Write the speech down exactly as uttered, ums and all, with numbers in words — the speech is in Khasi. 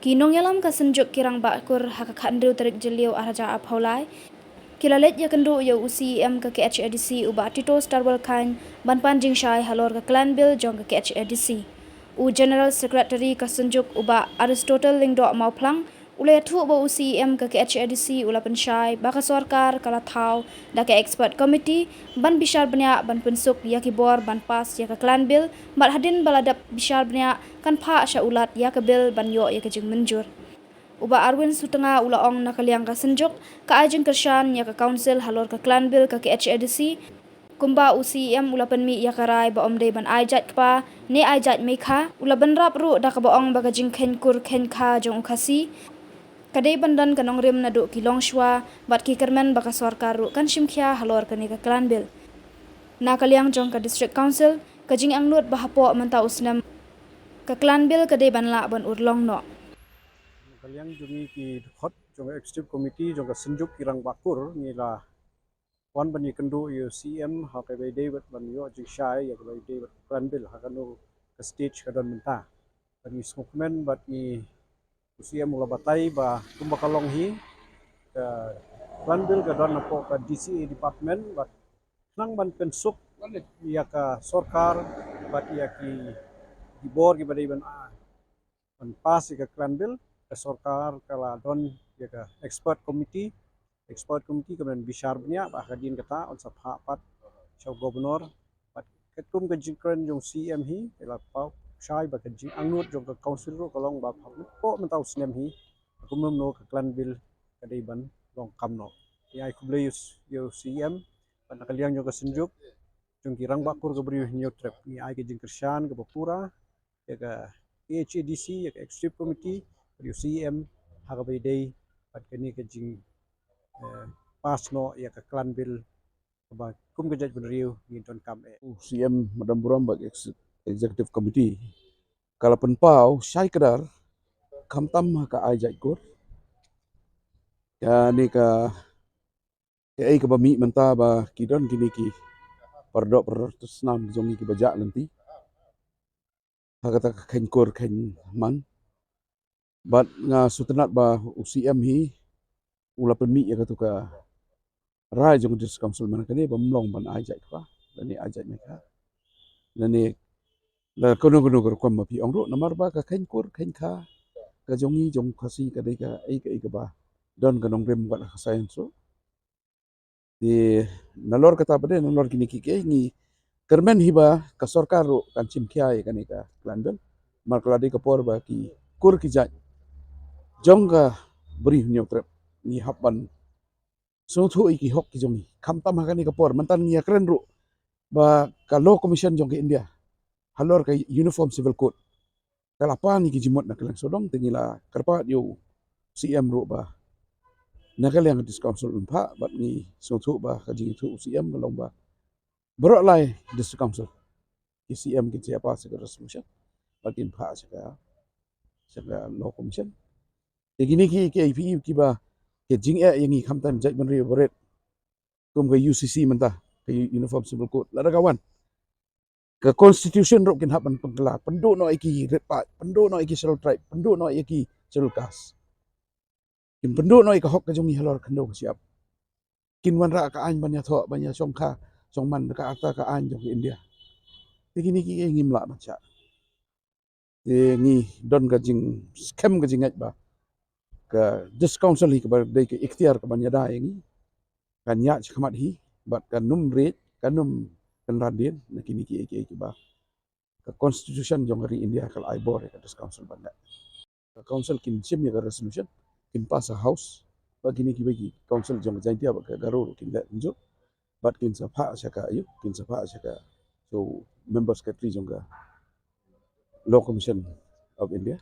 Ki nongïalam ka Synjuk ki Rangbah Kur ha ka khathynriew tarik Jylliew arhajar arphew lai ki la leit ïakynduh ïa u C E M ka K H A D C u Bah Tito Starwell Chyne ban pan jingshai halor ka Clan Bill jong ka K H A D C. U General Secretary ka Synjuk u Bah Aristotle Lyngdoh Mawphlang u la ïathuh ba u C E M ka K H A D C u la pynshai ba ka sorkar ka la thaw da ka expert committee ban bishar bniah ban pynsuk ïa ki bor ban pass ïa ka Clan Bill, bad hadien ba la dep bishar bniah kan phah sha u Lat ïa ka bill ban ïoh ïa ka jingmynjur. U Bah Arwin Sutnga u la ong na ka liang ka Synjuk ka ai jingkyrshan ïa ka Council halor ka Clan Bill ka K H A D C, kumba u C E M u la pynmih ïa ka rai ba ym dei ban ai jait kpa ne ai jait meikha. U la bynrap ruh da kaba ong ba ka jingkheiñ kur kheiñ kha jong u Khasi ka dei ban don ka nongrim naduh ki longshuwa, bad ki kyrmen ba ka sorkar ruh kan shim khia halor kane ka Clan Bill. Na ka liang jong ka District Council, ka jingangnud ba hapoh mynta u snem ka Clan Bill ka dei ban lah ban urlong noh. Ka liang jong ngi ki dkhot jong ka Executive Committee jong ka Synjuk ki Rangbah Kur, ngi la wan ban ïakynduh ïa u C E M ha kaba ïadei bad ban ïoh jingshai ïa kaba ïadei bad Clan Bill ha kano ka stage ka don mynta. Bad ngi sngewkmen bad ngi, u C E M u la batai ba kumba ka long hi, ka Clan Bill ka don hapoh ka D C A department, bad khnang ban pynsuk ïa ka sorkar bad ïa ki, ki bor kiba dei ban, ah, ban pass ïa ka Clan Bill, ka sorkar ka la don ïa ka expert committee. Expert committee ka ban bishar bniah, bad hadien kata yn sa phah pat sha u Governor. Bad katkum ka jingkren jong u C E M hi, ka la paw shai ba ka jingangnud jong ka Council ruh ka long ba hapoh mynta u snem hi, kumno kumno ka Clan Bill ka dei ban long kam noh. Ngi ai khublei ïa u C E M, bad na ka liang jong ka Synjuk jong ki Rangbah Kur ka Bri u Hynñiewtrep, ngi ai ka jingkyrshan kaba pura ïa ka K H A D C, ïa ka Executive Committee, bad ïa u C E M ha kaba ïadei bad kane ka jing, eh, pass noh ïa ka Clan Bill, kaba kum ka jaitbynriew ngi donkam eh. U C E M, Madam Burom, bad Ex-, Executive Committee ka la pynpaw shai kdar, khamtam ha ka ai jait kur. Kane ka, kaei kaba mih mynta ba ki don kine ki para doh para snam jong ngi kiba jah lynti ha kata ka kheiñ kur kheiñ man. Bad nga sngewtynnat ba u C E M hi u la pynmih ïa katu ka rai jong ka District Council mynta kane ba ym long ban ai jait kpa lane ai jait meikha lane la kano kano ka rukom ba phi ong ruh, namar ba ka kheiñ kur kheiñ kha ka jong ngi jong Khasi ka dei kaei kaei kaba don ka nongrim wat ha ka science ruh. Te nalor kata pat de, nalor kine kiei kiei, ngi kyrmen hi ba ka sorkar ruh kan shim khia ïa kane ka Clan Bill. Namar ka la dei ka por ba ki kur ki jait jong ka Bri u Hynñiewtrep ngi hap ban sngewthuh ïa ki hok ki jong ngi. Khamtam ha kane ka por, mynta ngi ïakren ruh ba ka Law Commission jong ka India halor ka Uniform Civil Code ka la pan ïa ki jingmut na ka liang sawdong, te ngi la kyrpad ïa u C E M ruh ba na ka liang ka District Council un phah, bad ngi sngewthuh ba ka jingïathuh u C E M ka long ba baroh lai District Council, ki C E M kin sa ïa pass ïa ka resolution bad kin phah sha ka, sha ka Law Commission. Te kine kiei kiei phi i kiba ka jingeh ïa ngi khamtam jaitbynriew barit, kum ka U C C mynta, ka Uniform Civil Code, lada ka wan ka Constitution ruh kin hap ban pynkylla, pynduh noh ïa ki rit paid, pynduh noh ïa ki Scheduled Tribe, pynduh noh ïa ki Scheduled Caste. Kin pynduh noh ïa ka hok ka jong ngi halor khyndew ka shyiap. Kin wanrah ka aiñ ban ïathoh, ban ïashongkha shongman da kata ka aiñ jong ka India. Te kine kiei ngim lah ban shah. Te ngi don ka jingskhem ka jingngeit ba ka District Council hi kaba dei ka iktiar ka ban ïada ïa ngi, kan ïaid shakhmat hi bad kan ym rit, kan ym kynran dien na kine kiei kiei kiba ka Constitution jong ka ri India ka la ai bor ïa ka District Council ban leh. Ka Council kin shim ïa ka resolution, kin pass ha House, bad kine kiwei ki Council jong ka Jaintia bad ka Garo ruh kin leh kumjuh, bad kin sa phah sha ka, ïa, kin sa phah sha ka, so, Member Secretary jong ka Law Commission of India.